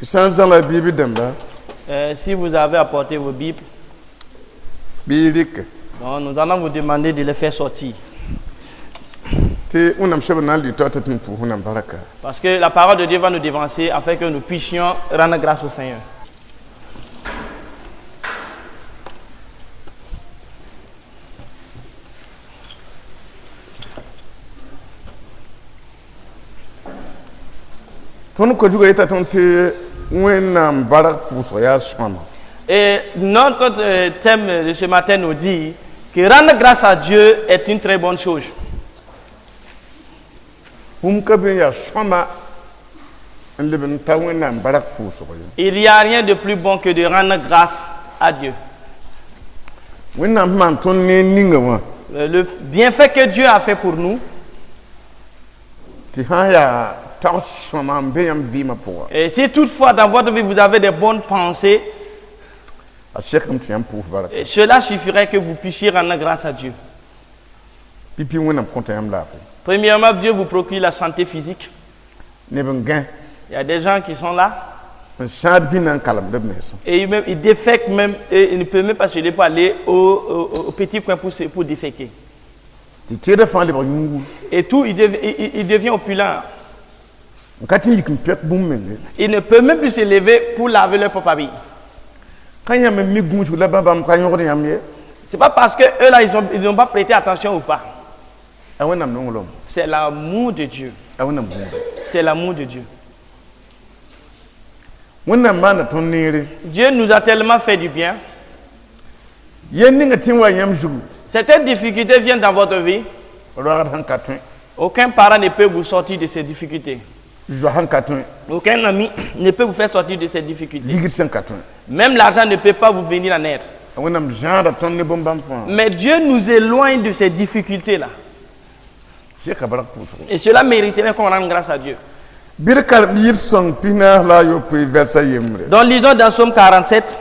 Sã n zãla Bible dẽmba, Si vous avez apporté vos Bibles, bɩ y rɩke. Donc nous allons vous demander de les faire sortir. Tɩ Wẽnnaam soab na n lʋɩ taoor tɩ tɩ n pʋʋs Wẽnnaam barka. Parce que la parole de Dieu va nous devancer afin que nous puissions rendre grâce au Seigneur. Tõnd ko-zugã yeta tõnd tɩ Wẽnnaam bark pʋʋsg yaa sõama. Et notre thème de ce matin nous dit que rendre grâce à Dieu est une très bonne chose. Bũmb ka be n yaa sõama n leb n ta Wẽnnaam bark pʋʋsg ye. Il n'y a rien de plus bon que de rendre grâce à Dieu. Wẽnnaam sẽn maan tõnd ne ninga wã, Le bienfait que Dieu a fait pour nous, tɩ sã n yaa tags sõama n be yãmb vɩɩmã pʋga, et si toutefois dans votre vie vous avez des bonnes pensées, a sekame tɩ yãmb pʋʋs barka. Et cela suffirait que vous puissiez rendre grâce à Dieu. Pipi, Wẽnnaam kõta yãmb laafɩ. Premièrement, Dieu vous procure la santé physique. Neb n gãe Il y a des gens qui sont là n sãad bĩnã n kalemd b mensã. Et ils défèquent même, et ils ne peuvent même pas se lever pour aller au petit coin pour déféquer. Tɩ tẽedã fãa lebg yũngu. Et tout, il devient opulent. N ka tɩ n yik n pɛk bũmb menge. Ils ne peuvent même plus se lever pour laver leur propre habit. Ka yãmb n mi gũusg la bãmb ka yõgd yãmb ye. C'est pas parce que eux là, ils ont pas prêté attention ou pas. A Wẽnnaam nonglem. C'est l'amour de Dieu. A Wẽnnaam gũuda. C'est l'amour de Dieu. Wẽnnaam maanda tõnd neere. Dieu nous a tellement fait du bien. Yel ninga tɩ n wa yãmb zugu, Certaines difficultés viennent dans votre vie. roagd sẽn ka tõe, Aucun parent ne peut vous sortir de ces difficultés. zoa sẽn ka tõe, Aucun ami ne peut vous faire sortir de ces difficultés. ligd sẽn ka tõe. Même l'argent ne peut pas vous venir en aide. A Wẽnnaam zãada tõnd ne bõn-bãmb fãa. Mais Dieu nous éloigne de ces difficultés-là. Seka bark pʋʋsgo. Et cela mériterait qu'on rende grâce à Dieu. Bɩ d kalem yir sõng 41 vɛrsa yembre. Donc lisons dans Psaume 47,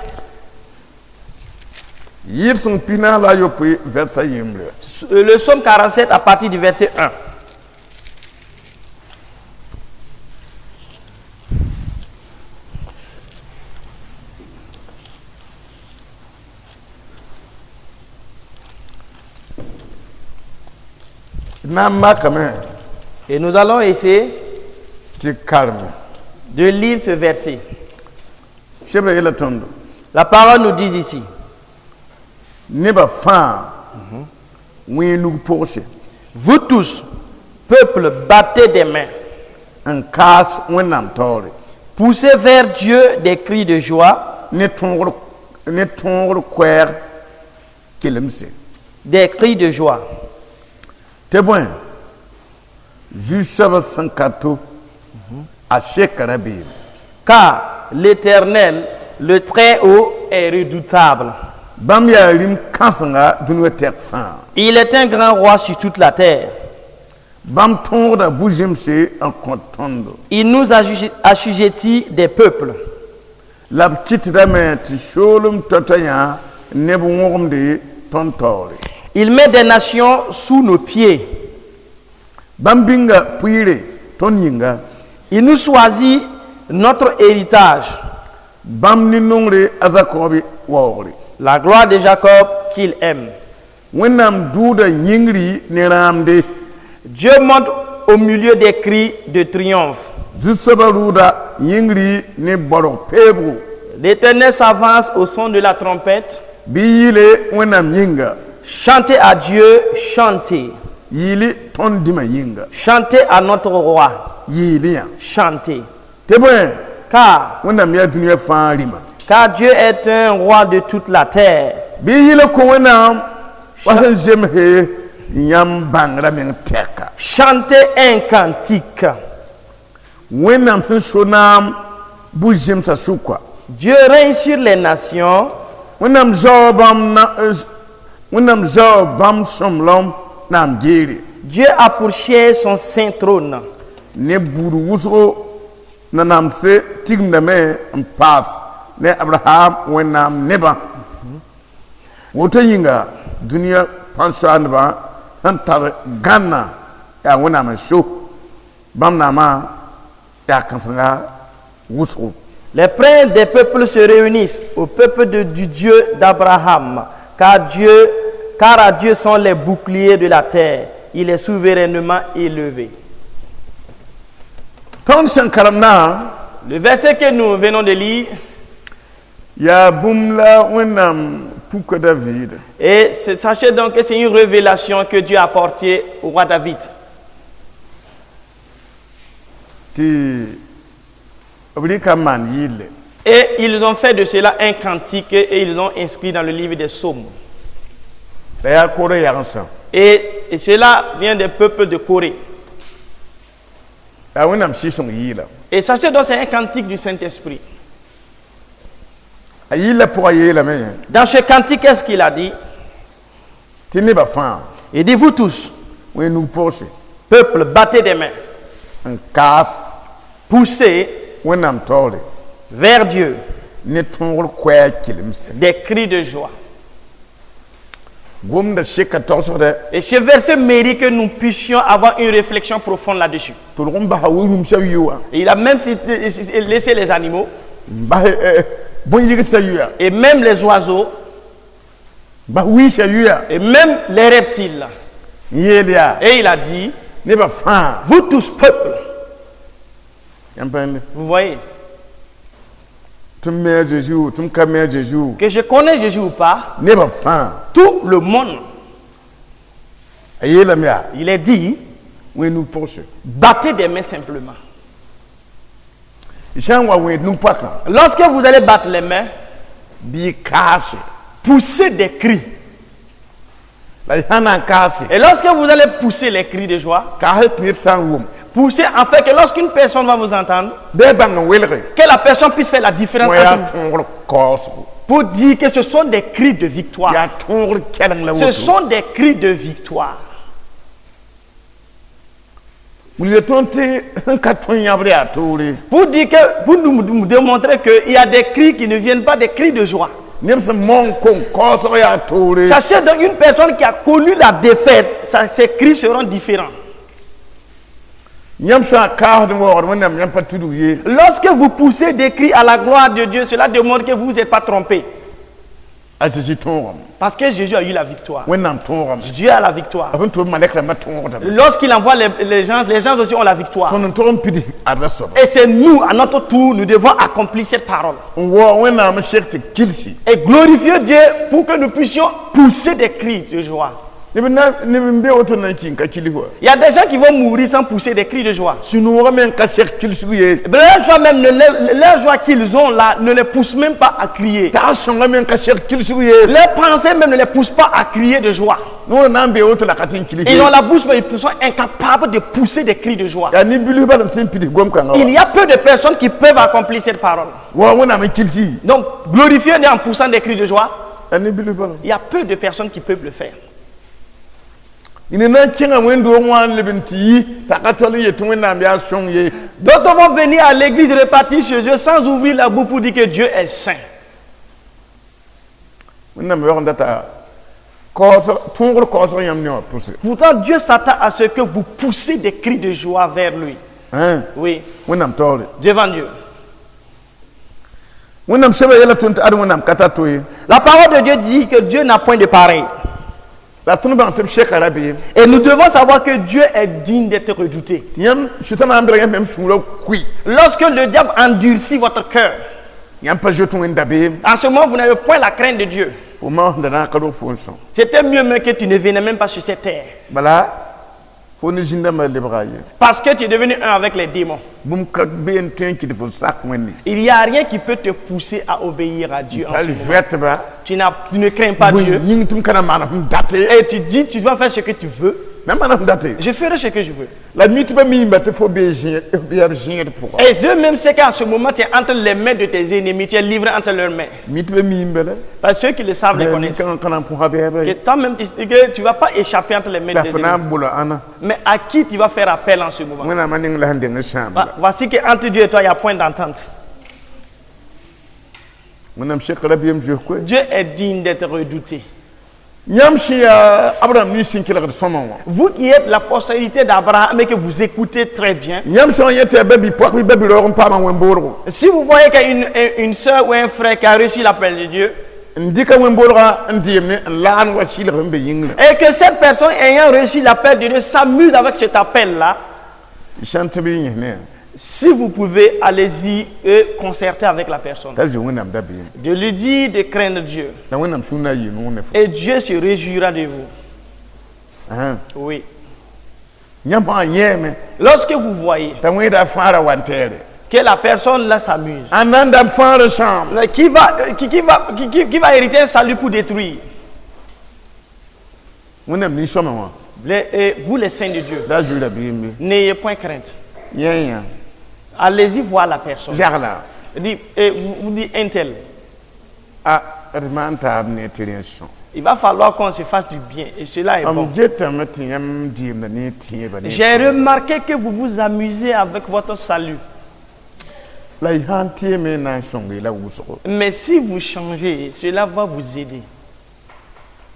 Yir sõng 41 vɛrsa yembre. Le Psaume 47 à partir du verset 1. D na n makame Et nous allons essayer tɩ kareme. De lire ce verset. Sebrã yela tõndo. La parole nous dit ici, Nebã fãa wẽe nug pʋgse vous tous, peuple, battez des mains, n kaas Wẽnnaam taoore poussez vers Dieu des cris de joie, ne tõogr koɛɛg kelemse. Des cris de joie. Tɩ bõe, Zu-soabã sẽn ka to, a seka rabeem. Car l'Éternel, le Très-Haut, est redoutable. Bãmb yaa rĩm kãsenga dũniyã tɛk fãa. Il est un grand roi sur toute la terre. Bãmb tõogda bu-zẽmse n kõt tõndo. Il nous a assujettis des peuples. La b kɩtdame tɩ soolem tao-tao yã neb wõgemde tõnd taoore. Il met des nations sous nos pieds. Bãmb bĩnga pʋɩɩre tõnd yĩnga. Il nous choisit notre héritage, Bãmb nin-nongre a Zakõob waoogre. La gloire de Jacob qu'il aime. Wẽnnaam dʋʋda yĩngri ne rãamde. Dieu monte au milieu des cris de triomphe. Zu-soabã rʋʋda yĩngri ne borg peebgo. L'Éternel s'avance au son de la trompette. Bɩ yɩɩle Wẽnnaam yĩnga. Chantez à Dieu, chantez. Yɩɩle tõnd dĩmã yĩnga. Chantez à notre roi, Yɩɩle yã. Chantez. Tɩ bõe, Car, Wẽnnaam yaa dũniyã fãa rĩma. Car Dieu est un roi de toute la terre. Bɩ yɩɩle kõ Wẽnnaam wa sẽn zemse yãmb bãngrã meng tɛka. Chantez un cantique. Wẽnnaam sẽn so naam bu-zẽmsã sʋka. Dieu règne sur les nations. Wẽnnaam zao bãmb na Wẽnnaam zao bãmb sõmblem naam geere. Dieu a pour siège son saint trône. Ne buud wʋsgo nanamse tigimdame n paas ne Abraham Wẽnnaam nebã. Woto yĩnga dũniyã pãn-soaandbã sẽn tar gãnna yaa Wẽnnaam n so bãmb naamã yaa kãsenga wʋsgo. Les princes des peuples se réunissent au peuple du Dieu d'Abraham, car à Dieu sont les boucliers de la terre. Il est souverainement élevé. Tõnd sẽn karemdã Le verset que nous venons de lire, yaa bũmb la Wẽnnaam puka David. Et sachez donc que c'est une révélation que Dieu a apportée au roi David. Tɩ b rɩka n maan yɩlle. Et ils ont fait de cela un cantique et ils l'ont inscrit dans le livre des psaumes. La yaa Kora yagsã. Et cela vient des peuples de Corée. Yaa Wẽnnaam Sɩɩg-sõng yɩɩla. Et sachez donc c'est un cantique du Saint-Esprit. A yɩllã pʋgã yeelame Dans ce cantique, qu'est-ce qu'il a dit? Tɩ nebã fãa Il dit, vous tous, wẽ nug pʋgse peuple, battez des mains, n kaas poussez Wẽnnaam taoore vers Dieu ne tõogr koɛɛg kelemse. Des cris de joie. Gomda seka tagsgdɛ. Et ce verset mérite que nous puissions avoir une réflexion profonde là-dessus. Tʋlg n basa wi-rũmsã yʋa Et il a même laissé les animaux n bas bõn-yigsã yʋa et même les oiseaux bas wiisã yʋa et même les reptiles. N yeel yaa Et il a dit, nebã fãa. Vous tous, peuple, Yãmb pãende vous voyez, tɩ m mi a Zeezi woo tɩ m ka mi a Zeezi woo que je connais Jésus ou pas, nebã fãa tout le monde, a yeelame yaa il est dit, wẽ nug pʋgse. Battez des mains simplement. Y sã n wa wẽed nug poakã Lorsque vous allez battre les mains, bɩ y kaase poussez des cris. La y sã n na n kaase Et lorsque vous allez pousser les cris de joie, kaas tɩ ned sã n wʋm poussez afin que lorsqu'une personne va vous entendre, bɩ a bãng n welge que la personne puisse faire la différence wã yaa entre vous, tõogr kaoosgo pour dire que ce sont des cris de victoire. Yaa tõogr kɛleng la Ce woto. Sont des cris de victoire. Wilg tõnd tɩ sẽn ka tõe yãbr yaa toore. Pour dire que, pour nous démontrer qu'il y a des cris qui ne viennent pas des cris de joie. Neb sẽn mong kom kaoosg yaa toore. Sachez donc, une personne qui a connu la défaite, ses cris seront différents. Yãmb sã n kaasd n waoogd Wẽnnaam yãmb pa tudg ye. Lorsque vous poussez des cris à la gloire de Dieu, cela démontre que vous n'êtes pas trompé. A Zeezi tõogame. Parce que Jésus a eu la victoire. Wẽnnaam tõogame. Dieu a la victoire. A sẽn tʋm malɛk rãmbã tõogdame. Lorsqu'il envoie les gens, les gens aussi ont la victoire. Tõnd n tog n pid adla soaba. Et c'est nous, à notre tour, nous devons accomplir cette parole. N waoog Wẽnnaam n sek tɩ kilsi. Et glorifier Dieu pour que nous puissions pousser des cris de joie. Neb na neb n be woto na n kĩ n ka kilis wa. Il y a des gens qui vont mourir sans pousser des cris de joie. Sũ-noogã me n ka sek kilsg ye. Mais leur joie même, ne les- leur joie qu'ils ont là, ne les pousse même pas à crier. Tag sõngã me n ka sek kilsg ye. Leurs pensées même ne les poussent pas à crier de joie. Noor na n be woto la ka tɩ n kilis Ils ye. ont la bouche, mais ils sont incapables de pousser des cris de joie. Yaa ne-bilf bala n tɩ n pids gom-kãngã Il wa. y a peu de personnes qui peuvent accomplir cette parole. Waoog Wẽnnaam n kilsi. Donc, glorifier Dieu en poussant des cris de joie, Yaa ne-bilf bala. Il y a peu de personnes qui peuvent le faire. Ned na n kẽnga wẽnd-doog wã n leb n tɩ yi t'a ka tol n yet tɩ Wẽnnaam yaa sõng ye. D'autres vont venir à l'église repartir chez eux sans ouvrir la bouche pour dire que Dieu est saint. Wẽnnaam yaoog n data kaoosg tõogr kaoosg yãmb ne wã pʋse. Pourtant, Dieu s'attend à ce que vous poussez des cris de joie vers lui. Hein? Oui, Wẽnnaam taoore. Devant Dieu. Wẽnnaam sɛba yɛla tõnd tɩ ad Wẽnnaam ka tar to ye. La parole de Dieu dit que Dieu n'a point de pareil. La tõnd bãng tɩ b seka rabeem. Et nous devons savoir que Dieu est digne d'être redouté. Tɩ yãmb sʋtãna n belg yãmb yãmb sũurã kʋɩ. Lorsque le diable endurcit votre cœur, Yãmb pa zoet Wẽnd dabeem. En ce moment, vous n'avez point la crainte de Dieu. Fo ma sẽn da na n ka rog fo n sõng. C'était mieux même que tu ne venais même pas sur cette terre. Bala fo ne zĩndãmbã lebga ye. Parce que tu es devenu un avec les démons. Bũmb ka be n tõe n kɩt fo sak Wẽnde. Il n'y a rien qui peut te pousser à obéir à Dieu en ce Hal moment. zoɛtba. Tu ne crains pas Bõe Dieu. yĩng tɩ m ka na n maan sẽn date. Et tu dis, tu vas faire ce que tu veux. Na n maan sẽn date. Je ferai ce que je veux. La mi tɩ ba miimba tɩ fo bee zẽed yaa b zẽed pʋga. Et Dieu même sait qu'en ce moment, tu es entre les mains de tes ennemis, tu es livré entre leurs mains. Mi tɩ ba miimba la. Parce que ceux qui le savent les connaissent. Nin-kãngã ka na n põsa bɛɛba Que ye. toi-même, que tu ne vas pas échapper entre les mains La de tes fo na n ennemis. bola ãnna. Mais à qui tu vas faire appel en ce moment? Wẽnnaamã ning la sẽn deng sãam la. Voici qu'entre Dieu et toi, il n'y a point d'entente. Wẽnnaam sek rabeem zoes koe. Dieu est digne d'être redouté. Yãmb sẽn yaa Abraham nin sẽn kelgd sõma wã, Vous qui êtes la postérité d'Abraham et que vous écoutez très bien, yãmb sã n yẽ tɩ yaa ba-bi-poak bɩ ba-bi-raoog n paamã wẽn-boolgo, si vous voyez qu'il y a une soeur ou un frère qui a reçu l'appel de Dieu, n dɩka wẽn-boolgã n dɩɩmne n laand wa sɩlg n be yĩngrã, et que cette personne ayant reçu l'appel de Dieu s'amuse avec cet appel-là, sã n tɩ b yẽs ne si vous pouvez, allez-y et concerter avec la personne. T'a zoe Wẽnnaam dabeem. De lui dire de craindre Dieu. La Wẽnnaam sũur na n yɩ noog ne fo. Et Dieu se réjouira de vous. Ãn. Oui. Yãmb sã n yẽeme Lorsque vous voyez t'a wẽeda fãara wan tɛɛre, que la personne là s'amuse, a na n dam fãar n sãam, qui va hériter un salut pour détruire? Wẽnnaam nin-sõma wã, Et vous, les saints de Dieu, la a zoe rabeem be. N'ayez point crainte. Yẽ yã. Allez-y voir la personne. Zagla. Dit, et vous dites un tel. A d maan taab ne tɩ rẽ sõm. Il va falloir qu'on se fasse du bien. Et cela est bon. M getame tɩ yãmb dɩɩmda ne tẽebã ne J'ai remarqué que vous vous amusez avec votre salut. La y sã n teeme na n sõng la wʋsgo. Mais si vous changez, cela va vous aider.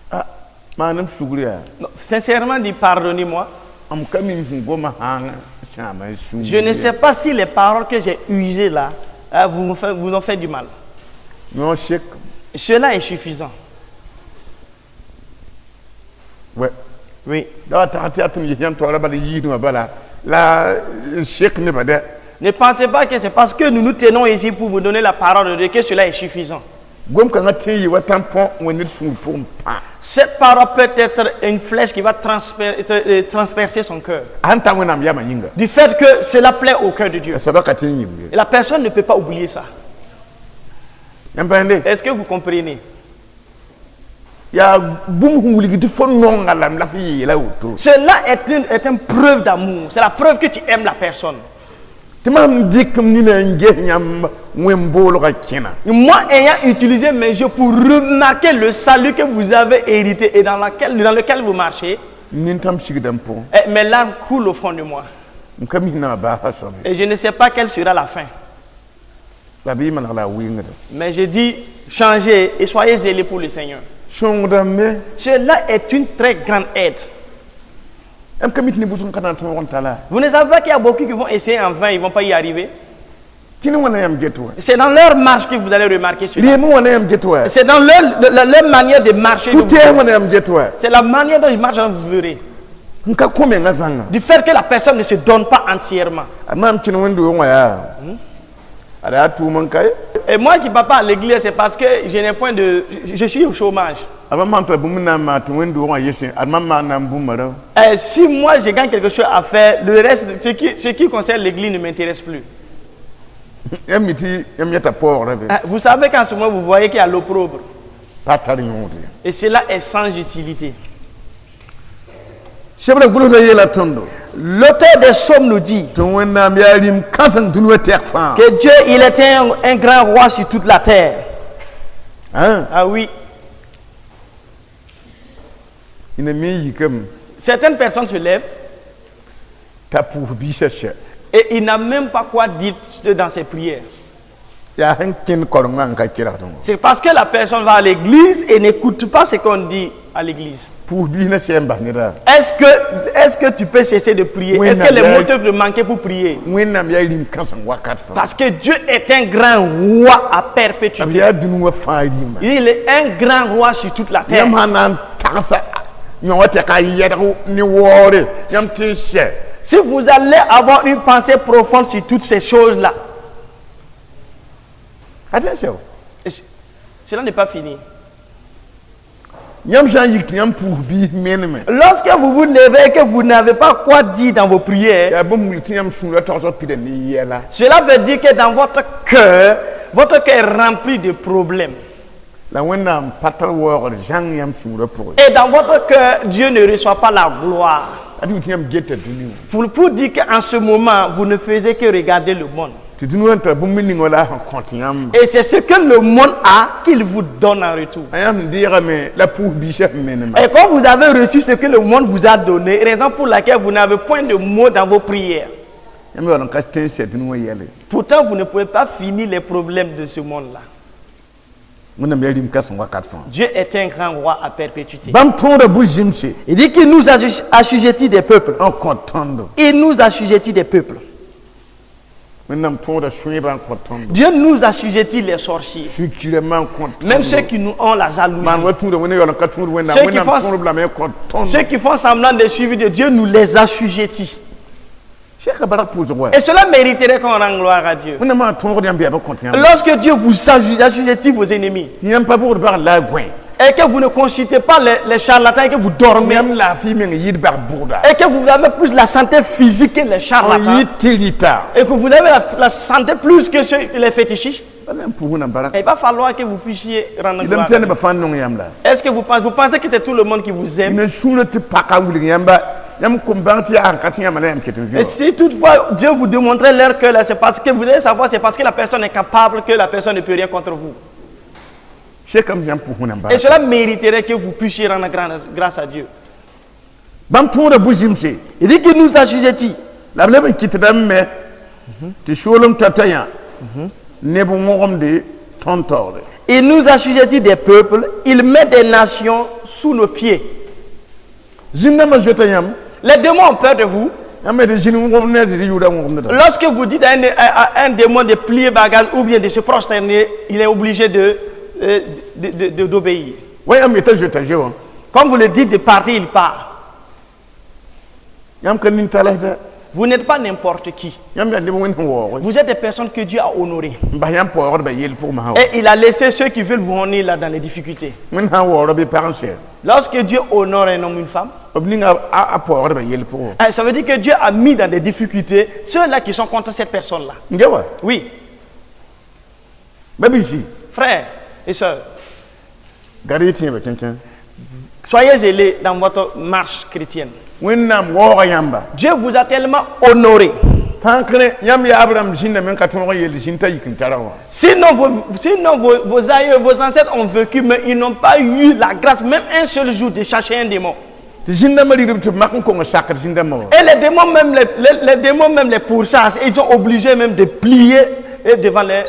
A maan m sugr yaa. Non, sincèrement dit, pardonnez-moi. M ka mim sẽn goma sãn sãama n sũur. Je ne sais pas si les paroles que j'ai usées là, hein, vous ont fait du mal. Yõ sek. Cela est suffisant. Wɛ. Oui. Da wa tag tɩ yaa tɩ m yes yãmb taoora bala yiisdmã bala la n sek nebã dɛ. Ne pensez pas que c'est parce que nous nous tenons ici pour vous donner la parole de Dieu que cela est suffisant. Gom-kãngã tẽ n yɩ wa tãn-põ wẽ ned sũur pʋgẽ pã. Cette parole peut être une flèche qui va transpercer son cœur. Sãn ta Wẽnnaam yamã yĩnga. Du fait que cela plaît au cœur de Dieu. La soaba ka tẽ n yĩm ye. Et la personne ne peut pas oublier ça. Yãmb bãende. Est-ce que vous comprenez? Yaa bũmb sẽn wilg tɩ fo nonga lame la f yeela woto. Cela est une preuve d'amour. C'est la preuve que tu aimes la personne. Tɩ mam dɩk m nina n ges yãmb wẽn-boolgã kẽna, Moi, ayant utilisé mes yeux pour remarquer le salut que vous avez hérité et dans lequel vous marchez, nintãm sigda m pʋgẽ. Eh, mes larmes coulent au fond de moi. M ka misna baasã soab ye. Et je ne sais pas quelle sera la fin. La bɩ y maneg la a wɩngda. Mais je dis, changez et soyez zélés pour le Seigneur. Sõngdame. Cela est une très grande aide. Yãmb ka mi tɩ ne bʋsg n ka na n tõog n tala. Vous ne savez pas qu'il y a beaucoup qui vont essayer en vain, ils ne vont pas y arriver. Kẽne wãna yãmb get wa. C'est dans leur marche que vous allez remarquer cela. Reem wãna yãmb get wa. C'est dans leur manière de marcher que vous Fu-tɛɛs wãna yãmb get wa. C'est la manière dont ils marchent, vous verrez. N ka kõ mengã zãnga. Du fait que la personne ne se donne pas entièrement. A maam kẽne wẽnd-doogẽ wã yaa ad yaa tʋʋm n ka ye. Et moi qui ne pars pas à l'église, c'est parce que je n'ai point de. Je suis au chômage. A mam sãn tara bũmb n na n maan tɩ wẽnd-doogẽ wã yesẽ ad mam maan na n bũmba rao. Et si moi je gagne quelque chose à faire, le reste, ce qui concerne l'église ne m'intéresse plus. Yãmb mi tɩ yãmb yɛta paoogrã be. Hein, vous savez qu'en ce moment, vous voyez qu'il y a l'opprobre. Pa tar yõod ye. Et cela est sans utilité. Sebrã gʋlsdã yeela tõndo L'auteur des psaumes nous dit tɩ Wẽnnaam yaa rĩm kãseng dũni wã tɛk fãa. Que Dieu, il est un grand roi sur toute la terre. Hein? Ah oui. Ina me yikame Certaines personnes se lèvent t'a pʋʋs biisã sɛ. Et il n'a même pas quoi dire dans ses prières. Yaa sẽn kẽnd korengã n ka kelgd wã. C'est parce que la personne va à l'église et n'écoute pas ce qu'on dit à l'église. Pʋʋs biis na sɛ n bas neda. Est-ce que tu peux cesser de prier? Oui, Est-ce que les Nadia. mots peuvent te manquer pour prier? Wẽnnaam yaa rĩm kãseng wakat fãa. Parce que Dieu est un grand roi à perpétuité. B yaa dũni wã fãa rĩmba. Il est un grand roi sur toute la terre. Yãmb sã na n tagsa yõ wã tɩ ka yɛdg ne waoore yãmb tɩ n sɛ, Si vous allez avoir une pensée profonde sur toutes ces choses-là, a tɩ n sɛ. Cela n'est pas fini. Yãmb sã n yik tɩ yãmb pʋʋs biis meneme, Lorsque vous vous levez et que vous n'avez pas quoi dire dans vos prières, yaa bũmb wilg tɩ yãmb sũurã togsg pida ne yɛla. Cela veut dire que dans votre cœur est rempli de problèmes. La Wẽnnaam pa tar waoogr zãng yãmb sũurã pʋgẽ. Et dans votre cœur, Dieu ne reçoit pas la gloire. A tɩ tɩ yãmb geta dũni wã. Pour dire qu'en ce moment, vous ne faisiez que regarder le monde. Tɩ dũni wã n tar bũmb ning wã la a sẽn kõt yãmb. Et c'est ce que le monde a qu'il vous donne en retour. A yãmb sẽn deegame la pʋʋs biisã sẽn menema. Et quand vous avez reçu ce que le monde vous a donné, raison pour laquelle vous n'avez point de mots dans vos prières. Yãmb yaool n ka tẽ n sɛ dũni wã yɛle. Pourtant, vous ne pouvez pas finir les problèmes de ce monde-là. Wẽnnaam yaa rĩm kãsem wakat fãa. Dieu est un grand roi à perpétuité. Bãmb tõoda bu-zẽmse. Il dit qu'il nous a assujettis des peuples. N kõ tõndo. Il nous assujettit des peuples. Wẽnnaam tõoda sõebã n kõ tõndo. Dieu nous assujettit les sorciers. Sũ-kirãmbã n kõ tõndo. Même ceux qui nous ont la jalousie. Maan wa tũuda wẽnd yaool n ka tũud Wẽnnaam. Ceux qui Wẽnnaam tõod b lame n kõ tõndo. Ceux qui font semblant de suivre de Dieu, nous les assujettit. Sɛka bark pʋʋsg wa. Et cela mériterait qu'on rende gloire à Dieu. Wẽnnaam maa tõogd yãmb yaa b kõt yãmb. Lorsque Dieu vous assujettit vos ennemis Tɩ yãmb pa bʋgd bag la a gõe. Et que vous ne consultez pas les charlatans et que vous dormez Yãmb laafɩ meng yɩɩd bag bʋgda. Et que vous avez plus la santé physique que les N charlatans yɩ tɩ rɩta. Et que vous avez la santé plus que ceux, les fétichistes, La yãmb pʋʋs Wẽnnaam bark. Il va falloir que vous puissiez rendre Lame gloire tɩ à yaa Dieu. Nebã fãa nong yãmb la. Est-ce que vous pensez que c'est tout le monde qui vous aime? Ne sũurã tɩ paka n wilg yãmba yãmb kom bãng tɩ yaa sẽn ka tẽ yãmba la yãmb ket n Et vɩ. Si toutefois Dieu vous démontrait leur que là, c'est parce que vous allez savoir, c'est parce que la personne est capable que la personne ne peut rien contre vous. Sekame yãmb pʋʋs Wẽnnaam Et bark. Cela mériterait que vous puissiez rendre grâce à Dieu. Bãmb tõoda bu-zẽmse. Il dit qu'il nous assujettit. La b leb n kɩtdame me tɩ soolem tata yã neb wõgemde tõnd taoore. Il nous assujettit des peuples, il met des nations sous nos pieds. Zĩn-dãmbã zoeta yãmb. Les démons ont peur de vous. Yãmb me tɩ zĩn wõgemd ne a Zezi yʋʋra wõgemdda. Lorsque vous dites à un démon de plier bagage ou bien de se prosterner, il est obligé d'obéir. Wa yãmb yeta zoeta zoe wã. Comme vous le dites de partir, il part. Yãmb ka nin-talsda. Vous n'êtes pas n'importe qui. Yãmb yaa neb Wẽnd sẽn waoog. Vous êtes des personnes que Dieu a honorées. N bas yãmb paoogdbã yell pʋgẽ masã wa. Et il a laissé ceux qui veulent vous honorer là dans les difficultés. Wẽnd sã n waoora bɩ pag n sɛ. Lorsque Dieu honore un homme ou une femme, B ninga a paoogdbã yell pʋgẽ. Eh, ça veut dire que Dieu a mis dans des difficultés ceux-là qui sont contre cette personne-là. N ge wa. Oui, Ba-biisi. Frères et sœurs, Gad y tẽebã kẽnkẽ. Soyez zélés dans votre marche chrétienne. Wẽnnaam waooga yãmba. Dieu vous a tellement honoré. Tãnkre yãmb yaab rãmb zĩndame n ka tõog n yeel zĩn t'a yik n tara wã. Sinon, vos aïeux, vos ancêtres ont vécu, mais ils n'ont pas eu la grâce, même un seul jour, de chercher un démon. Tɩ zĩn-dãmbã rigdb tɩ b mak n kong sakd zĩn-dãmbã wã. Et les démons même les pourchassent. Ils sont obligés même de plier devant les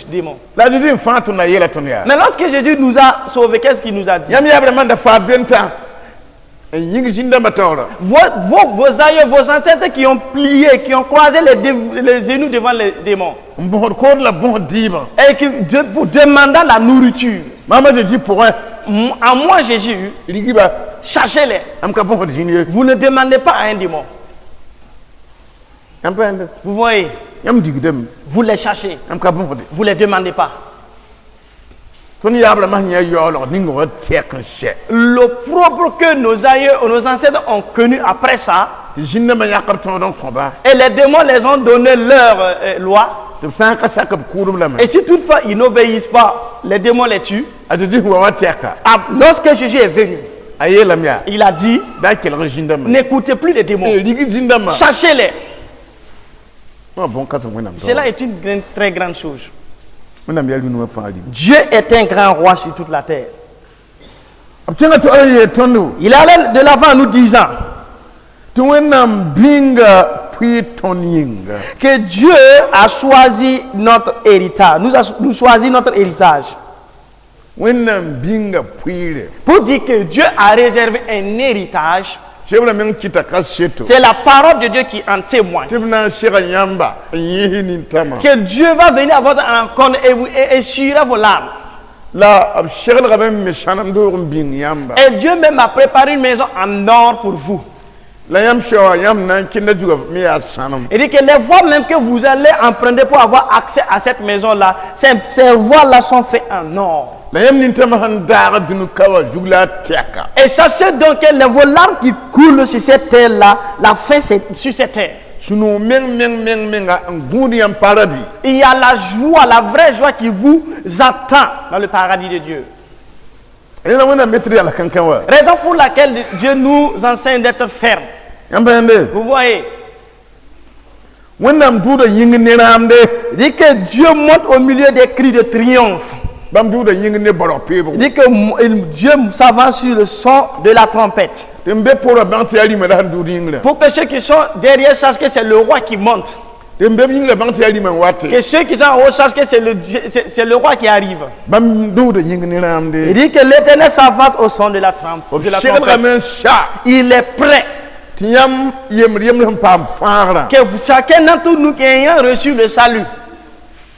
démons. La a Zezi n fãag tõnd a yeela tõnd yaa. Mais lorsque Jésus nous a sauvés, qu'est-ce qu'il nous a dit? Yãmb yaab rãmbã n da faad bẽn-sã n yĩng zĩn-dãmbã taoora. Vos aïeux, vos ancêtres qui ont plié, qui ont croisé les genoux devant les démons, N bõsd kood la bõsd dɩɩbã. Et qui, pour demandant la nourriture. Maam a Zezi pʋgẽ. À moi, Jésus, Rigiba. Cherchez-les. Yãmb ka bõsd zĩnd ye. Vous ne demandez pas à un démon. Yãmb pa yãnd. Vous voyez, Yãmb digdame. Vous les cherchez, Yãmb ka bõsde. Vous ne les demandez pas. Tõnd yaab rãmbã sẽn yã yaoolg ning wa tɛk n sɛ. Le propre que nos aïeux, nos ancêtres ont connu après ça, Tɩ zĩn-dãmbã yãk b tõod n kõba. Et les démons les ont donné leur loi. Tɩ b sã n ka sak b kʋʋdb lame. Et si toutefois ils n'obéissent pas, les démons les tuent. A Zezi sẽn wa wa tɛka. Ah, lorsque Jésus est venu, A yeelame yaa. Il a dit, Da kelg zĩn-dãmbã. N'écoutez plus les démons. Rig zĩn-dãmbã. Cherchez-les. Wã bõn-kãsem Wẽnnaam. Cela est une très grande chose. Wẽnnaam yaa rĩunã fãa rĩm. Dieu est un grand roi sur toute la terre. B kẽnga tɩ n yeel tõndo. Il allait de l'avant en nous disant Tɩ Wẽnnaam bĩnga pʋɩ tõnd yĩnga. Que Dieu a choisi notre héritage. Nous a nous choisi notre héritage. Wẽnnaam bĩnga pʋɩɩre. Pour dire que Dieu a réservé un héritage, Sebra meng kɩta kaseto. C'est la parole de Dieu qui en témoigne. Tɩ b na n sega yãmba n yĩs nintãmã. Que Dieu va venir à votre rencontre et vous et essuiera vos larmes. La b seglgame n me sãnem doog n bĩng yãmba. Et Dieu même a préparé une maison en or pour vous. La yãmb soa yãmb na n kẽnda zugã me yaa sãnem. Il dit que les voies même que vous allez emprunter pour avoir accès à cette maison-là, ces voies-là sont faites en or. La yãmb nintãmã sẽn daag dũni ka wã zug la a tɛka. Et sachez donc que les vos larmes qui coulent sur cette terre-là, la fin, c'est sur cette terre. Sũ-noog meng meng meng menga n gũud yãmb paradis. Il y a la joie, la vraie joie qui vous attend dans le paradis de Dieu. Rẽna Wẽnnaam be tɩ d yala kãnkã wa. Raison pour laquelle Dieu nous enseigne d'être ferme. Yãmb pa yãnde. Vous voyez, Wẽnnaam dʋʋda yĩng ne rãamde. Il dit que Dieu monte au milieu des cris de triomphe. Bãmb dʋʋda yĩng ne barg peebgo. Il dit que Dieu s'avance sur le son de la trompette. Tɩ n be pʋgã bãng tɩ yaa rĩmã la sẽn dʋʋd yĩngrã. Pour que ceux qui sont derrière sachent que c'est le roi qui monte. Tɩ n be b yĩnga bãng tɩ yaa rĩmã n wate. Que ceux qui sont en haut sachent que c'est le roi qui arrive. Bãmb dʋʋda yĩng ne rãamde. Il dit que l'Éternel s'avance au son de la trempe. B De la trompette. seglgame n sa Il est prêt tɩ yãmb yembd yemd sẽn paam fãagrã que vous, chacun d'entre nous qui ayant reçu le salut,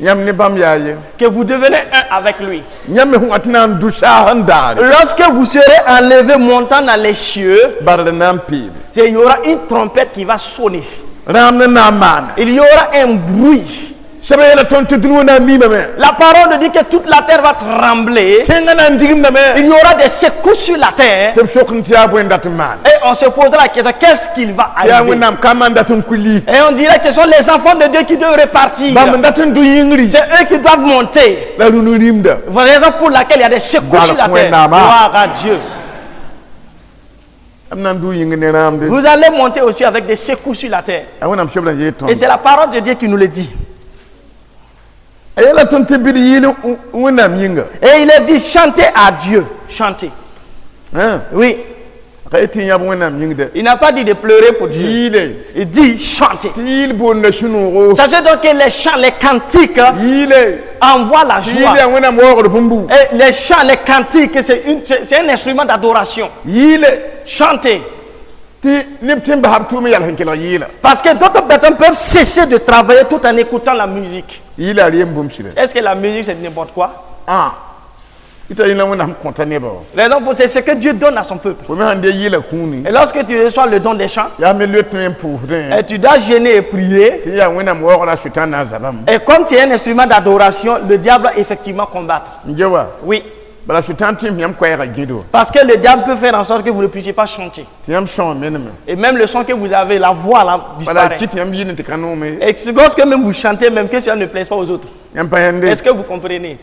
yãmb ne bãmb yaa ye que vous devenez un avec lui. Yãmb me sẽn wa tɩ na n dʋ saas n daare Lorsque vous serez enlevé montant dans les cieux, barl na n peebe il y aura une trompette qui va sonner. Rãamd n na n maana. Il y aura un bruit. Sɛbã yeela tõnd tɩ dũni wã na n miimame. La parole nous dit que toute la terre va trembler. Tẽngã na n digimdame. Il y aura des secousses sur la terre. Tɩ b sok n tɩ yaa bõe n dat n maana. Et on se posera la question, qu'est-ce qu'il va Tɩ yaa arriver? Wẽnnaam kambã n dat n kulli. Et on dirait que ce sont les enfants de Dieu qui doivent repartir. Bãmb n dat n dʋ yĩngri. C'est eux qui doivent monter. La rũnu rĩmda. Raison pour laquelle il y a des secousses sur la terre. Gloire à Dieu. B na n dʋ yĩng ne rãamde. Vous allez monter aussi avec des secousses sur la terre. A Wẽnnaam sebrã yeel Et tõnd. C'est la parole de Dieu qui nous le dit. A yeela tõnd tɩ bɩd yɩɩl Wẽnnaam yĩnga. Et il est dit, chantez à Dieu. Chantez. Hein? Oui. Ka yet tɩ yãb Wẽnnaam yĩng dɛ. Il n'a pas dit de pleurer pour Dieu. Yɩɩle. Il dit, chantez. Tɩ yɩɩl boonda sũ-noogo. Sachez donc que les chants, les cantiques Yɩɩle. envoient la Tɩ joie. yɩɩl yaa Wẽnnaam waoogd bũmbu. Et les chants, les cantiques, c'est un instrument d'adoration. Yɩɩle. Chantez. Tɩ neb tɩ n basa b tʋʋm yals n kelg yɩɩla. Parce que d'autres personnes peuvent cesser de travailler tout en écoutant la musique. Yɩɩla a reem bũmb sɩda. Est-ce que la musique, c'est n'importe quoi? Ah ita yẽla Wẽnnaam kõta nebã wã. Raison pour c'est ce que Dieu donne à son peuple. Fo me sãn dee yɩɩla kũuni Et lorsque tu reçois le don des chants, yaa me loet tõe n pʋʋsdẽ et tu dois jeûner et prier. Tɩ yaa Wẽnnaam waoogr a Sʋtãan na n zabame. Et comme tu es un instrument d'adoration, le diable va effectivement combattre. N ge wa. Oui. Bala Sʋtãan tɩ yãmb koɛɛgã gẽdo. Parce que le diable peut faire en sorte que vous ne puissiez pas chanter. Tɩ yãmb sõa menemẽ. Et même le son que vous avez, la voix là, Bala disparaît. kɩ tɩ yãmb yɩɩl n tɩ ka noome. Et lorsque même vous chantez, même que cela ne plaise pas aux autres. Yãmb pa yãnde. Est-ce que vous comprenez?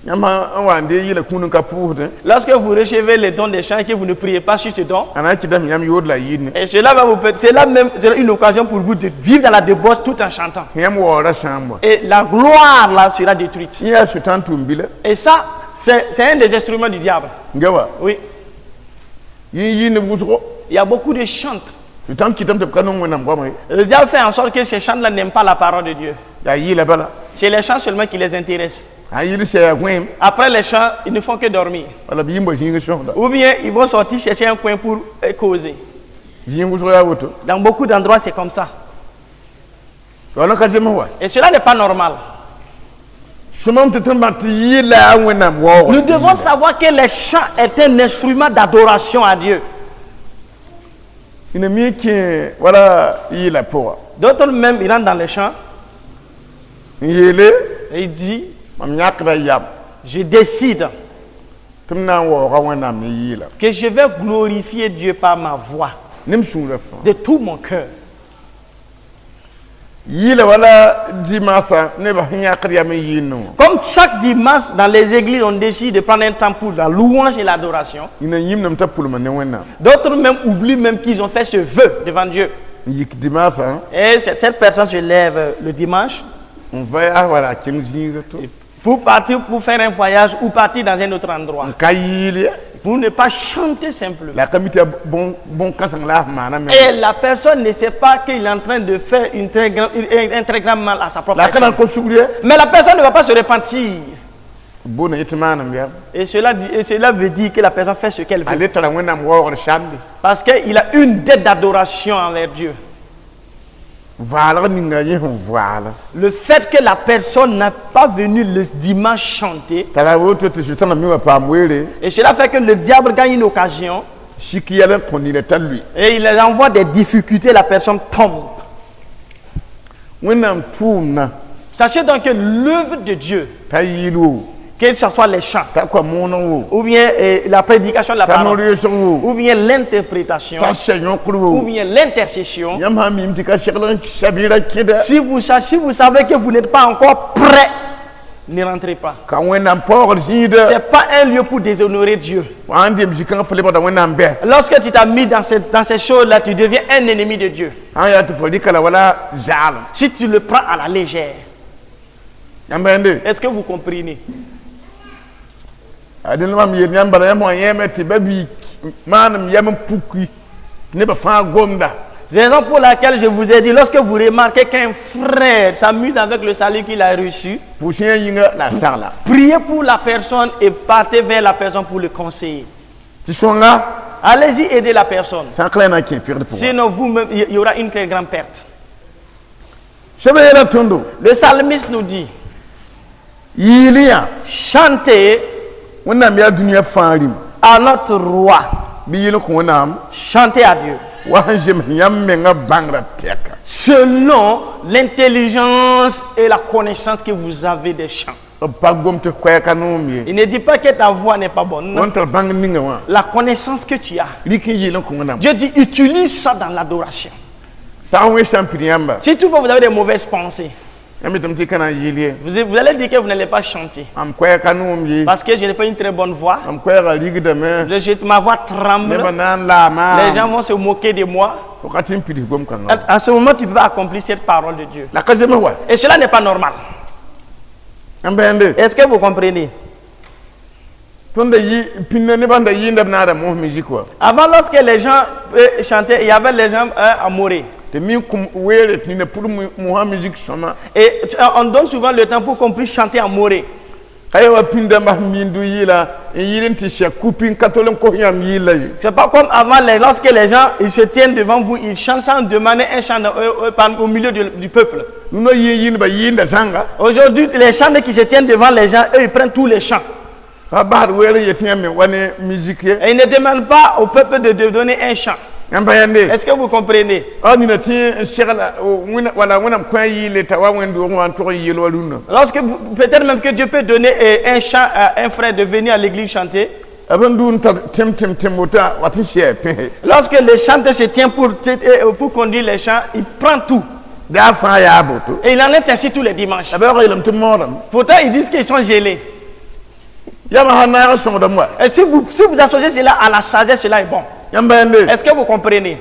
Yãmb sã n wa n dee yɩɩla kũun n ka pʋʋsdẽ Lorsque vous recevez le don des chants et que vous ne priez pas sur ce don, a na n kɩtame yãmb yood la yɩɩdne. Et cela va vous c'est là même c'est une occasion pour vous de vivre dans la débauche tout en chantant. Tɩ yãmb waoora sãam wa. Et la gloire là sera détruite. Yẽ yaa Sʋtãan tʋʋm-bila. Et ça, c'est un des instruments du diable. N ge wa. Oui. Yẽ yɩɩneb wʋsgo. Il y a beaucoup de chantres. Sʋtãan kɩtame tɩ b ka nong Wẽnnaam goama ye. Le diable fait en sorte que ces chants-là n'aiment pas la parole de Dieu. Yaa yɩɩla bala. C'est les chants seulement qui les intéressent. Sã n yɩl sɛ yaa gõeem. Après les chants, ils ne font que dormir. Wala b yɩ n bao zĩig sõsda. Ou bien ils vont sortir chercher un coin pour causer. Zĩig wʋsg yaa woto. Dans beaucoup d'endroits, c'est comme ça. Yaool n ka zems wa. Et cela n'est pas normal. Sõmam tɩ tõnd bãng tɩ yɩɩla yaa Wẽnnaam waoogr. Nous devons savoir que les chants est un instrument d'adoration à Dieu. Ina mi kẽ wala yɩɩla pʋga. D'autres même, ils rentrent dans les chants N yeele et ils disent, mam yãkda yam je décide tɩ m na n waooga Wẽnnaam ne yɩɩla que je vais glorifier Dieu par ma voix ne m sũurã fãa. de tout mon cœur. Yɩɩla wala dimaasã nebã sẽn yãkd yam n yɩɩndẽ wã. Comme chaque dimanche, dans les églises, on décide de prendre un temps pour la louange et l'adoration. Ina yĩmdame t'a pʋlma ne Wẽnnaam. D'autres même oublient même qu'ils ont fait ce vœu devant Dieu. N yik dimaasã Et cette personne se lève le dimanche n va wala a kẽng zĩiga to pour partir pour faire un voyage ou partir dans un autre endroit. N ka yɩɩl ye. Pour ne pas chanter simplement. La ka mi tɩ yaa bõn-kãseng la a sẽn maana me. Et la personne ne sait pas qu'il est en train de faire un très grand mal à sa propre La ka na n personne. kos sugr ye. Mais la personne ne va pas se repentir. Boona yetɩ maanam yaa. Et cela veut dire que la personne fait ce qu'elle A veut. le tara Wẽnnaam waoogr samde. Parce qu'il a une dette d'adoration envers Dieu. Vaalg ninga yẽ sẽn vaala. Le fait que la personne n'a pas venu le dimanche chanter, T'a la woto tɩ Sʋtãna mi wã paam weere. Et cela fait que le diable gagne une occasion Sik yɛl n kõ nina t'a lʋɩ. Et il envoie des difficultés, la personne tombe. Wẽnnaam tʋʋmdã Sachez donc que l'œuvre de Dieu, t'a yɩɩl wo que ce soit les chants, t'a koa mooneg wo ou bien la prédication de la t'a parole, no-reesg wo ou bien l'interprétation, t'a sɛ yõkr ou wo bien l'intercession, yãmb sã n miime tɩ ka segl n sabɩɩrã kẽda si vous savez que vous n'êtes pas encore prêt, ne rentrez pas. Ka Wẽnnaam paoogd zĩida. Ce n'est pas un lieu pour déshonorer Dieu. Fo sãn dem zĩ-kãngã fo lebgda Wẽnnaam bɛ. Lorsque tu t'as mis dans ces choses-là, tu deviens un ennemi de Dieu. Sã n yaa tɩ fo rɩka la wala zaalem. Si tu le prends à la légère, Yãmb yãnde. Est-ce que vous comprenez? A dẽnd mam yeel yãmb bala yãmb wã yẽeme tɩ ba bi maanem yam n puki tɩ nebã fãa gomda. Raison pour laquelle je vous ai dit, lorsque vous remarquez qu'un frère s'amuse avec le salut qu'il a reçu, Pʋʋs yã yĩnga la a sagla. Priez pour la personne et partez vers la personne pour le conseiller. Tɩ sõnga Allez-y aider la personne. Sã n ka la na n kẽ pɩgd pʋgã. Sinon, vous-même, il y aura une très grande perte. Sẽb yeela tõndo Le psalmiste nous dit, yɩɩl yã chantez Wẽnnaam yaa dũniyã fãa rĩma à notre roi. Bɩ yɩl kõ Wẽnnaam Chantez à Dieu. Wa sẽn zems yãmb menga bãngrã tɛka. Selon l'intelligence et la connaissance que vous avez des chants. B pa gom tɩ koɛɛg ka noom ye. Il ne dit pas que ta voix n'est pas bonne. Wãn tar bãng ninga wã La connaissance que tu as. Rɩk n yɩɩl n kõ Wẽnnaam. Dieu dit, utilise ça dans l'adoration. Tag n wẽ sã n pid yãmba Si toutefois vous avez des mauvaises pensées, yãmb yetame tɩ y ka na n yɩɩl ye. vous allez dire que vous n'allez pas chanter. Mam koɛɛg ka noom ye. Parce que je n'ai pas une très bonne voix. Mam koɛɛgã rigdame. Ma voix tremble. Nebã na n laama. Les gens vont se moquer de moi. Fo ka tɩ n pids gom kãngã. À ce moment, tu ne peux pas accomplir cette parole de Dieu. La ka zems wa. Et cela n'est pas normal. Yãmb bãende. Est-ce que vous comprenez? Tõnd da yɩ pĩnda nebã da yɩɩnda b naara mos musique wa. Avant, lorsque les gens chantaient, il y avait les gens à mourir. Tɩ min kũm weere tɩ nina pʋd mosã musique sõma. Et on donne souvent le temps pour qu'on puisse chanter en mooré. Ka ya wa pĩndã bas mindu yɩɩla n yɩl n tɩ sɛ kupi n ka tol n kos yãmb yɩɩla ye. C'est pas comme avant, lorsque les gens ils se tiennent devant vous, ils chantent sans demander un chant au milieu du peuple. Nuna yɩ yɩɩndbã yɩɩnda zãnga. Aujourd'hui, les chants qui se tiennent devant les gens, eux, ils prennent tous les chants. Pa basd weer n yet yãmb me wa ne musique ye. Et ils ne demandent pas au peuple de donner un chant. Yãmb pa yãnde. Est-ce que vous comprenez? A nina tɩ n segla wala Wẽnnaam kõ a yɩɩle t'a wa wẽnd-doogẽ wã n tog n yeel wa rũnnã. Lorsque peut-être même que Dieu peut donner un chant à un frère de venir à l'église chanter. B n dʋ n tar tẽm tẽm tẽm woto a wat n sɛ pẽse. Lorsque le chanteur se tient pour conduire les chants, il prend tout. Daa fãa yaa boto. Et il en est ainsi tous les dimanches. La b yeelame tɩ moodame. Pourtant, ils disent qu'ils sont gelés. Yãmb sã naag sõgdame wa. Et si vous associez cela à la sagesse, cela est bon. Yãmb pa yãnde. Est-ce que vous comprenez?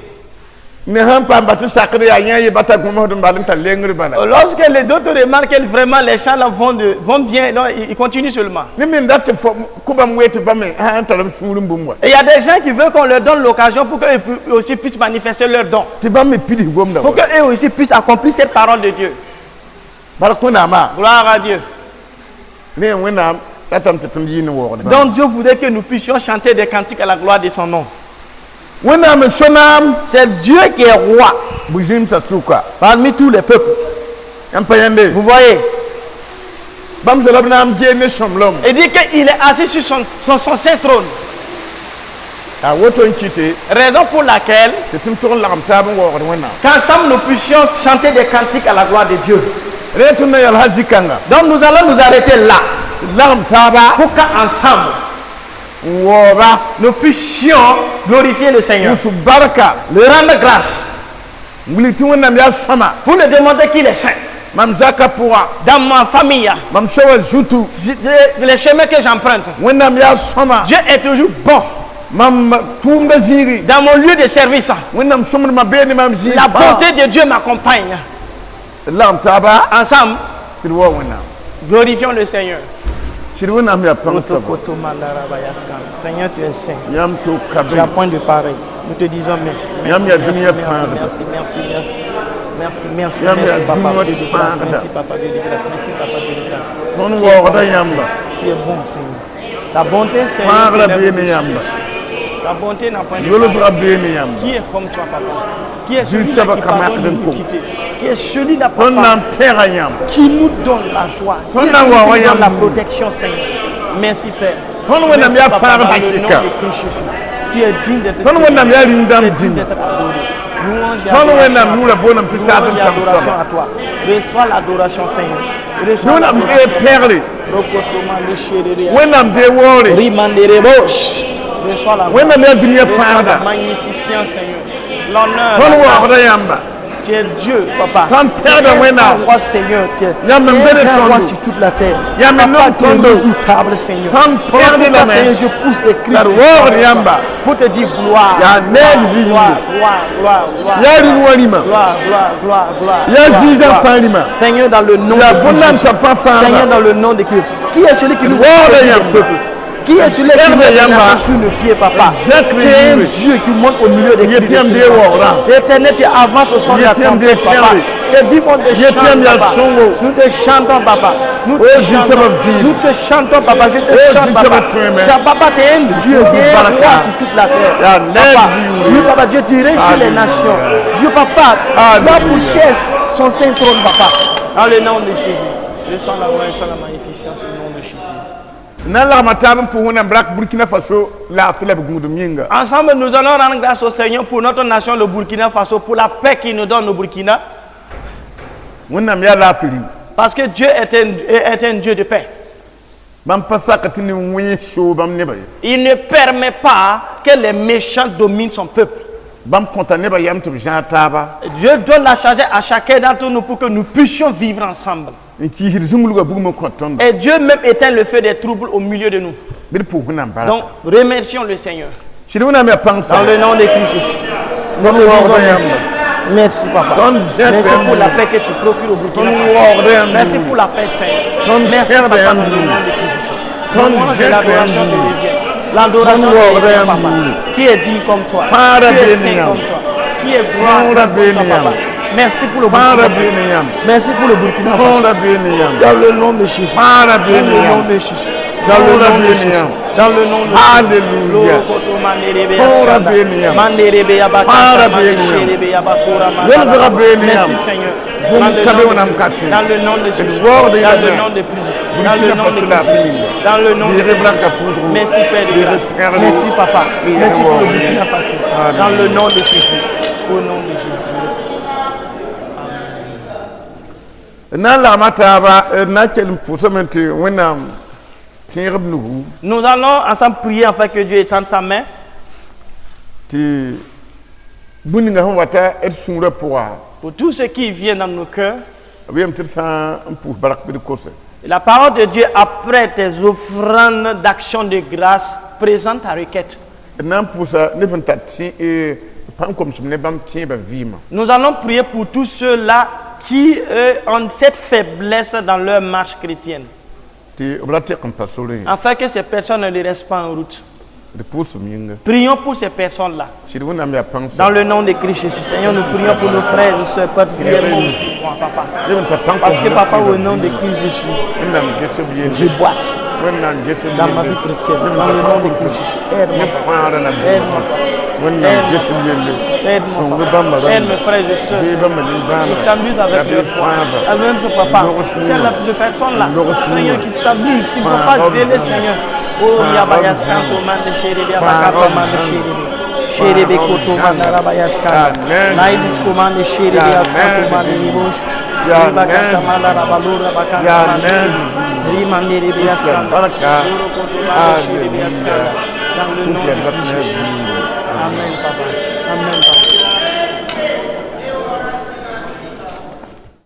Ne sãn paam ba tɩ sakd yaa yã ye bata gõmsd n bal n tar lengr bala. Lorsque les autres remarquent que vraiment les chants là vont bien, non, ils continuent seulement. Ne me dat tɩ kõ bãmb wee tɩ bãmb sã n tar b sũur n bũmb wa. Et il y a des gens qui veulent qu'on leur donne l'occasion pour qu'eux aussi puissent manifester leur don. Tɩ bãmb me pids gomda. Pour qu'eux aussi puissent accomplir cette parole de Dieu. Bark Wẽnnaamã. Gloire à Dieu. Ne Wẽnnaam ratame tɩ tõnd yɩ ne waoogd. Donc Dieu voudrait que nous puissions chanter des cantiques à la gloire de son nom. Wẽnnaam n so naam. C'est Dieu qui est roi bu-zẽmsã sʋka. Parmi tous les peuples. Yãmb pa yãnde. Vous voyez? Bãmb zoa la b naam gee ne sõmblem. Il dit qu'il est assis sur son saint trône. A woto n kɩte Raison pour laquelle, tɩ tõnd tog n lagem taab n waoogd Wẽnnaam. Qu'ensemble nous puissions chanter des cantiques à la gloire de Dieu. Rẽ tõnd na yɛl ha zĩ-kãnga. Donc nous allons nous arrêter là Lagem taaba pour qu'ensemble n waooga nous puissions glorifier le Seigneur, wʋsg barka le rendre grâce n wilg tɩ Wẽnnaam yaa sõma pour le démontrer qu'il est saint. Mam zakã pʋga Dans ma famille, mam soa zutu c'est les chemins que j'emprunte. Wẽnnaam yaa sõma Dieu est toujours bon. Mam tʋʋmda zĩigi Dans mon lieu de service, Wẽnnaam sõmdmã bee ne mam zĩig la fãa. Bonté de Dieu m'accompagne. Lagem taaba Ensemble, tɩ d waoog Wẽnnaam. Glorifions le Seigneur. Sɩd Wẽnnaam yaa pãng soaba. Seigneur, tu es saint. Yãmb tɩ ka Tu n'as point de pareil. Nous te disons merci. Merci, Yam ya merci, dunia merci, fãagda. merci, merci, merci. Merci, merci, Yam ya merci, Papa dunia Dieu de grâce. fãagda. Merci, Papa Dieu de grâce. Merci, Papa Dieu de grâce. Tõnd waoogda yãmba. Tu es bon, Seigneur. Ta bonté, Seigneur, Fãagrã s'élève bee ne au-dessus. Yãmba. Ta bonté n'a point de Yolsgã pareil. bee ne yãmba. Qui est comme toi, Papa? Qui est Dieu celui-là saba qui ka pardonne makd n kõ. l'iniquité? Qui est celui-là, Tõnd na Papa, n pẽga yãmb. qui nous donne la joie, qui Tõnd est na n celui waooga qui nous donne la yãmb. Protection, Seigneur. Merci, Père. Tõnd Wẽnnaam Merci, yaa Papa, fãagd dans le nom hakɩka. de Christ Jésus. Tu es digne d'être Tõnd Wẽnnaam yaa rĩm-dãmb Tu es digne dĩmba. D'être adoré. Louange et Tõnd adoration Wẽnnaam à nuurã toi. booname tɩ saas Louange n et pãng adoration soaba. À toi. Reçois l'adoration, Seigneur. Reçois Wẽnnaam dee l'adoration. pẽgre. Rokotoma lesherere. Wẽnnaam dee waoore. Rimanderebosh. Reçois la Wẽnnaam yaa dũniyã Reçois la fãagda. Magnificence, Seigneur. L'honneur, Tõnd la grâce. waoogda yãmba. Tu es Dieu, papa. Tõnd Tu es pẽgda un Wẽnnaam. grand roi, Seigneur. Yãmb Tu n es be un ne grand roi tõndo. Sur toute la terre. Yãmb Papa, nom tu es tõndo. Redoutable, Seigneur. Tõnd Pourquoi, pẽgdẽ lame. Seigneur, je pousse des cris La d waoogd yãmba. Pour te dire gloire. Yaa need zĩig Gloire, gloire, gloire, gloire. Yaa rĩm wã rĩmã. Gloire, gloire, gloire, gloire. Yaa Gloire, zĩigã gloire. fãa rĩmã. Seigneur, dans le nom Ya de bõn Jésus. namsã fãa fãagda. Seigneur, dans le nom de Christ. Qui est celui qui nous a Waoogda choisi des yãmba. Peuples? Qui est celui qui met les nations sous nos pieds, papa? Tu es un Dieu qui monte au milieu des cris de tout. Éternel, tu avances au son de la trompette, papa. Tu dis mon de chant, papa. Nous te chantons, papa. Nous te chantons. Nous te chantons, papa. Je te chante, papa. Tu as, papa, tu es un Dieu, tu es un roi sur toute la terre. Papa, oui, papa, Dieu, tu règnes sur les nations. Dieu, papa, tu as pour chaise son saint trône, papa. Dans le nom de Jésus. Le sang, la gloire, le sang, la magnificence, au nom de Jésus. Na lagma taab n pʋs Wẽnnaam bark Burkina Faso laafɩ la b gũudum yĩnga. Ensemble, nous allons rendre grâce au Seigneur pour notre nation, le Burkina Faso, pour la paix qu'il nous donne au Burkina. Wẽnnaam yaa laafɩ rĩmba. Parce que Dieu est un Dieu de paix. Bãmb pa sak tɩ nin-wẽns soog bãmb nebã ye. Il ne permet pas que les méchants dominent son peuple. Bãmb kõta nebã yam tɩ b zãag taaba. Dieu donne la sagesse à chacun d'entre nous pour que nous puissions vivre ensemble. N kiisd zũnglgã bugum n kõ tõndo. Et Dieu même éteint le feu des troubles au milieu de nous. Bɩ d pʋʋs Wẽnnaam barka. Donc, remercions le Seigneur. Sɩd Wẽnnaam yaa pãng. Dans le nom de Christ Jésus. Nous te disons merci. Merci, papa. Merci pour la paix que tu procures au Burkina Faso. Merci pour la paix, Seigneur. Merci, papa, dans le nom de Christ Jésus. L'adoration te revient. L'adoration te revient, papa. Qui est digne comme toi? Qui est saint comme toi? Qui est grand comme toi, papa? Merci pour le Burkina Faso. Merci pour le Burkina Faso. Dans le nom de Jésus. Dans le nom de Jésus. Dans le nom de Jésus. Dans le nom de Jésus. Alléluia. Merci Seigneur. Dans le nom de Jésus. Dans le nom de Jésus. Dans le nom de Jésus. Dans le nom de Jésus. Merci Père de grâce. Merci Papa. Merci pour le Burkina Faso. Dans le nom de Jésus. Au nom de Jésus. Na n lagma taaba na kell n pʋʋsame tɩ Wẽnnaam tẽeg b nugu. Nous allons ensemble prier afin que Dieu étende sa main. Tɩ bũmb ninga sẽn wata d sũurã pʋga, Pour tout ce qui vient dans nos cœurs, b yeelame tɩ d sã n pʋʋs bark bɩ d kose. la parole de Dieu, après tes offrandes d'action de grâce, présente ta requête. D na n pʋʋsa neb sẽn tar tẽ pãn komsem ne bãmb tẽebã vɩɩmã. Nous allons prier pour tous ceux-là qui ont cette faiblesse dans leur marche chrétienne, tɩ b ra teq n pa sorẽ ye. Afin que ces personnes ne restent pas en route. D pʋʋs b yĩnga. Prions pour ces personnes-là. Sɩd Wẽnnaam yaa pãng. Dans le nom de Christ Jésus, Seigneur, nous prions pour nos frères et sœurs, particulièrement aussi moi, papa. Neb sẽn tar pãn Parce que, papa, au nom de Christ Jésus, Wẽnnaam ges b yelle. Je boite Wẽnnaam ges b dans ma vie chrétienne. Dans le nom de Christ Jésus, aide-moi. Neb fãa la Aide-moi. Wẽnnaam ges b yelle. Aide-moi. Sõng Papa. bãmba rãmba. Aide mes frères et sœurs. Bɩ bãmba nin-bãama. Ils s'amusent avec leur foi. Ah, même ce papa, c'est ces personnes-là, Seigneur, qui s'amusent, qui ne sont pas zélés, Seigneur. Oh, Yabaya Santo, Mande Sherebe, Abakata, Mande Sherebe. Sherebe Koto, Mande Rabaya Skanda. Naidis Komande Sherebe, Askanto, Mande Nibosh. Ribakata, Manda Rabalura, Rabakata, Mande Sherebe. Rimande Rebe, Askanda. Oro Koto, Mande Sherebe, Askanda. Dans le nom de Jésus. Amen, papa. Amen, papa.